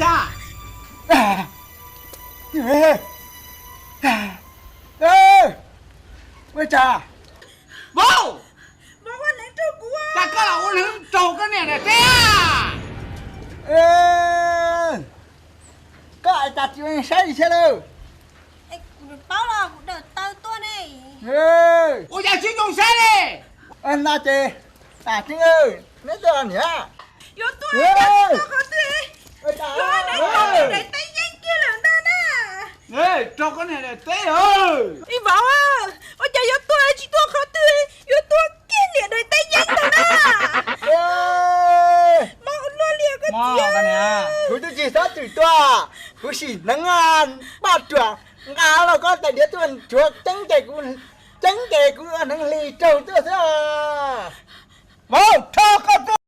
Tsa, ua cas, Vauv, cas koj los ua neeg raug koj niam daim teb? Koj hais cas tsis ua neeg saib li thiab lawm? Kuv paub los kuv dawm taw tuaj ne. Ua cas tsis zoo saib li? No ces, Tseeb, neb tuaj niam. Yuav tuaj qhov twg? Yuav neb raug niam daim teb yeeb kiag lawm ntag na. Raug koj niam daim teb. Ib vauv, ua cas yuav tuaj tsis tuaj qhov twg, yuav tuaj kiag niam daim teb yeeb ntag na. Mob ua luaj li koj txiv. Kuv twb tsis xav txwm tuaj, kuv sim hneev paj ruam nqa los koj tais diav tuaj ntsuav ceeb ces kuv, ceeb ces kuv hneev hlis raug tuaj xwb. Vauv, rho koj tuaj.